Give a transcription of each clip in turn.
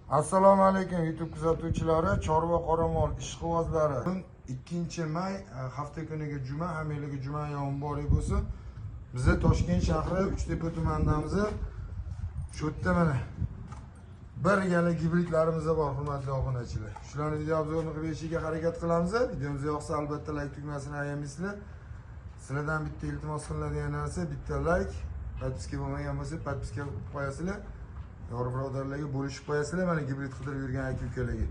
Assalomu alaykum YouTube kuzatuvchilari, chorva qoramol ishqibozlari. 2 may hafta kuniga juma, hammanglarga juma ayyomi muborak bo'lsin. Biza Toshkent shahri Uchtepa tumanidamiz. Shu yerda mana bir gala gibridlarimiz bor, hurmatli obunachilar. Shularni video obzorini qilib berishiga harakat qilamiz. Videomiz yoqsa albatta like tugmasini ayamaysizlar. Sizlardan bitta iltimos qilinadigan narsa, bitta like, podpiska bo'lmagan bo'lsa podpiska qilib qo'yasizlar. Yor birodarlarga bo'lishib qo'yasizlar, mana gibrid qidirib yurgan aka ukalarga.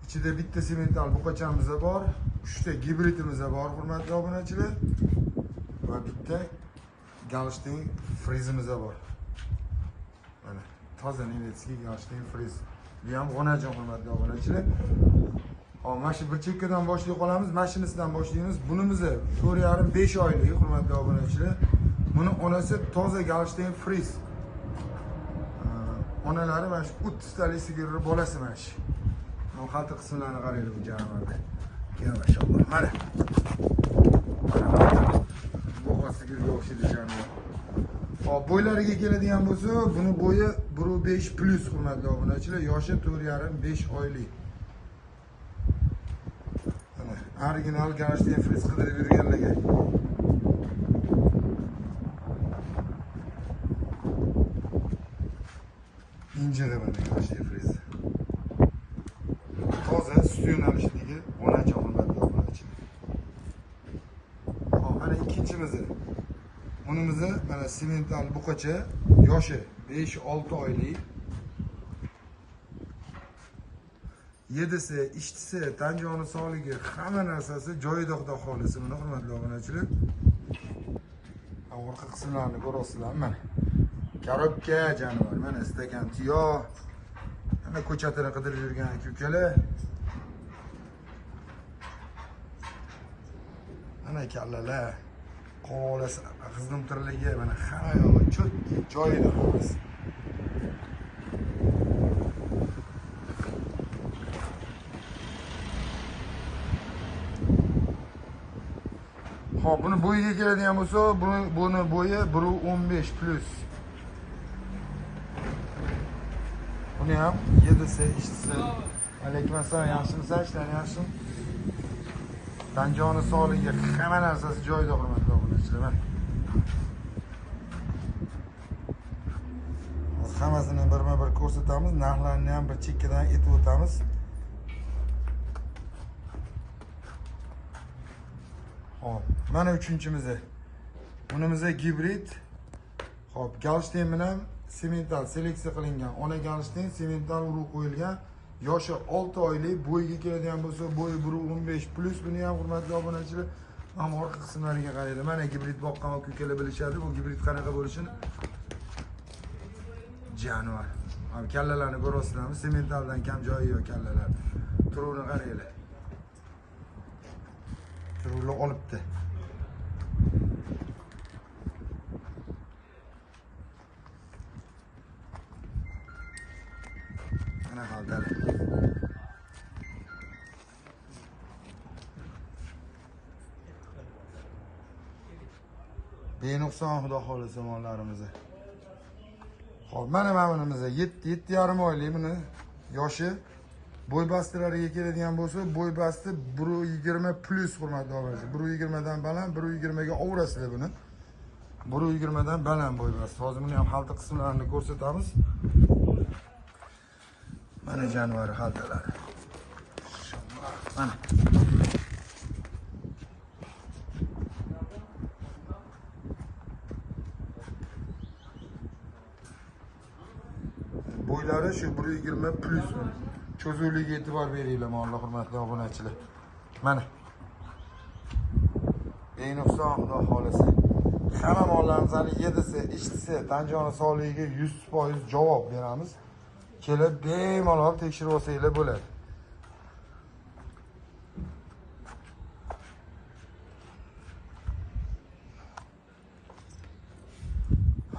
Ichida bitta semental buqachamiz bor, 3 ta gibridimiz bor, hurmatli obunachilar. Va bitta Galstein frizimiz bor. Mana toza немецкий Galstein friz. Bu ham g'onajon, hurmatli obunachilar. Hop, mana shu bir chekkadan boshlay qolamiz, mashinasidan boshlaymiz. Bunimiz 4,5-5 oylik, hurmatli obunachilar. Buni onasi toza Galstein friz. Onalari mana shu 30 talik sigirni bolasi mana shu. Xalta qismlarini qaraylik bu jonivorda. Keyin mashalloh. Mana. Bo'g'oz sigirga o'xshaydi jonivor. Hop, bo'ylariga keladigan bo'lsa, buni bo'yi 1.5 plus, hurmatli obunachilar, yoshi 4,5-5 oylik. Mana original Galstein friz qidirib yurganlarga. Injig'i mana Galstein friz. Toza sut yo'nalishidagi onajon, hurmatli obunachilar. Hop, mana ikkinchimizi. Bunimizni mana semental buqacha, yoshi 5-6 oylik. Yedisi, ichtisi, tan joni sog'ligi, hamma narsasi joyida, xudo xolisi. Buni hurmatli obunachilar. Orqa qismlarini ko'rasizlar mana. Korobka jonivor, mana istagan tuyo. Mana ko'chatini qidirib yurgan aka ukalar. Mana kallalar, qo'lasi, g'izdimtirligi, mana hamma yog'i cho'tki joyida hammasi. Xo'p, buni bo'yiga keladigan bo'lsa, buni bo'yi 1.15 plus. Buni ham yedisi, ichtisi. Alaykum assalom, yaxshimisiz? Ishlaring yaxshimi? Tan joni sog'ligi, hamma narsasi joyida, hurmatli obunachilar. Mana. Hozir hammasini birma-bir ko'rsatamiz, narxlarini ham bir chekkadan aytib o'tamiz. Xo'p, mana uchinchimizi. Bunimiz gibrid. Xo'p, Galstein bilan semental seleksiya qilingan. Ona Galstein, semental urug' qo'yilgan. Yoshi 6 oylik, bo'yiga keladigan bo'lsa, bo'yi 1.15 plus. Buni ham hurmatli obunachilar, ham orqa qismlariga qaraydi. Mana gibrid boqqan aka ukalar bilishadi, bu gibrid qanaqa bo'lishini. Jonivor. Mana kallalarni ko'rasizlarmi? Sementaldan kam joyi yo'q kallalar. Turuvini qaranglar. Turuvni olibdi. Mana xaltali. Benuqson xudo xolisa mollarimizni. Xo'p, mana bunimiz 7,5 oylik buni yoshi. Bo'y bastilariga keladigan bo'lsa, bo'y basti 1.20 plus, hurmatli obunachilar. 1.20 dan baland, 1.20 ga ovurasizlar buni. 1.20 dan baland bo'y basti. Hozir buni ham xalta qismlarini ko'rsatamiz. Mana jonivor xaltalari. Mana. Bo'ylari shu 1.20 plus. Cho'zuvligiga e'tibor beringlar, mollar, hurmatli obunachilar. Mana. Benuqson xudo xolisi. Hamma mollarimizni yedisi, ichtisi, tan joni sog'ligiga 100% javob beramiz. Kelib bemalol tekshirib olsanglar bo'ladi.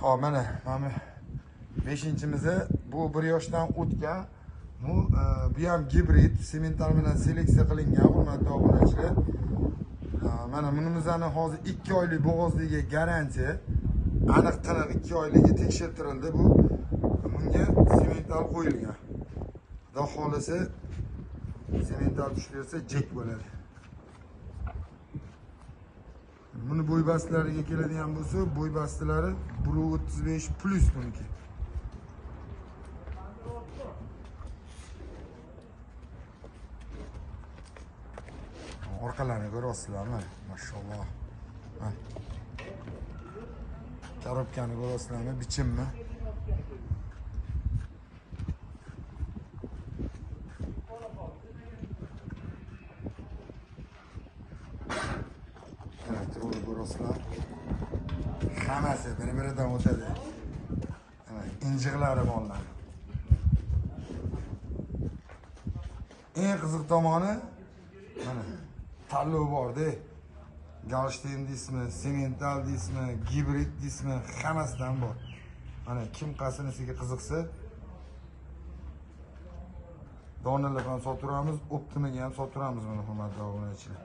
Xo'p, mana 5-inchimizi bu 1 yoshdan o'tgan. Bu ham gibrid, semental bilan seleksiya qilingan, hurmatli obunachilar. Mana bunimizni hozir 2 oylik bo'g'ozligiga garantiya. Aniq taniq 2 oyligi tekshirtirildi bu. Bunga semental Semental qo'yilgan. Xudo xolasa semental tushib bersa jek bo'ladi. Buni bo'y bastlariga keladigan bo'lsa, bo'y bastlari 1.35 plus buniki. Orqalarini ko'rasizlarmi? Mashalloh. Korobkani ko'rasizlarmi? Bichimmi? Evet, to'g'ri ko'rasizlar. Hammasi bir-biridan o'tadi. Evet, injiqlari mollar. Eng qiziq tomoni mana tanlov bor-da. Galstein deysizmi, semental deysizmi, gibrid deysizmi, hammasidan bor. Mana kim qaysinisiga qiziqsa, donalab ham soturamiz, optimiga ham soturamiz buni, hurmatli obunachilar.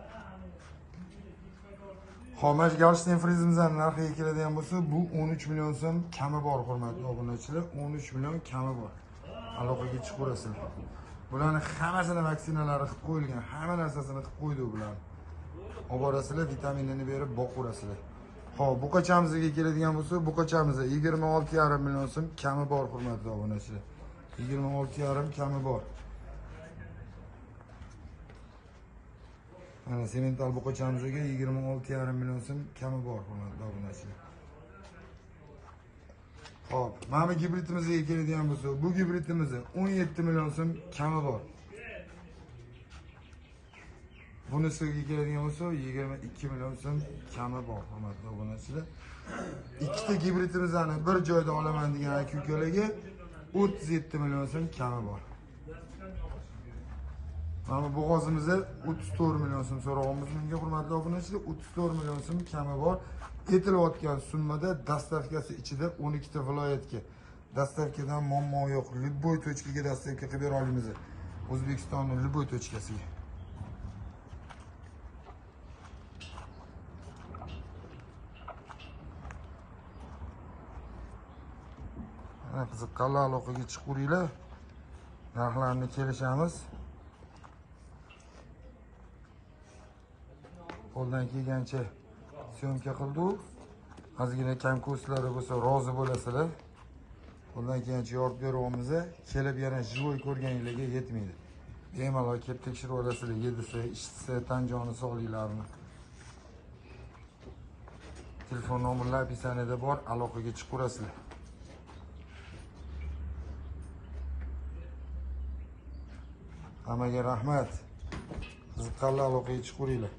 Xo'p, mana shu Galstein frizimizning narxiga keladigan bo'lsa, bu 13 million so'm kami bor, hurmatli obunachilar, 13 million kami bor. Aloqaga chiqaverasizlar. Bularning hammasini vaksinalari qilib qo'yilgan, hamma narsasini qilib qo'ydi bular. Olib borasizlar, vitaminini berib boqaverasizlar. Xo'p, buqachamizga keladigan bo'lsa, buqachamiz 26,5 million so'm kami bor, hurmatli obunachilar. 26,5 kami bor. Mana semental buqachamizga 26,5 million so'm kami bor, hurmatli obunachilar. Xo'p, mana bu gibridimizga keladigan bo'lsa, bu gibridimizni 17 million so'm kami bor. Bunisiga keladigan bo'lsa, 22 million so'm kami bor, hurmatli obunachilar. Ikkita gibridimizni bir joyda olaman degan aka-ukalarga 37 million so'm kami bor. Mana bu bo'g'ozimizda 34 million so'm so'rog'imiz bunga, hurmatli obunachilar, 34 million so'm kami bor. Etilayotgan summada dastavkasi ichida 12 ta viloyatga. Dastavkadan muammo yo'q. Любой tochkaga dastavka qilib bera olamiz. O'zbekistonning любой tochkasiga. Mana qiziqqanlar aloqaga chiqaveringlar. Narxlarni kelishamiz. Qo'ldan kelgancha syomka qildik. Ozgina kam ko'zlari bo'lsa rozi bo'lasizlar. Qo'ldan kelgancha yorib beryapmiz. Kelib yana живой ko'rganinglarga yetmaydi. Bemalol kelib tekshirib olasizlar, yedisa, ichsa, tan joni sog'liklarini. Telefon nomerlari описаниеda bor, aloqaga chiqaverasizlar. Hammaga rahmat. Qiziqqanlar aloqaga chiqaveringlar.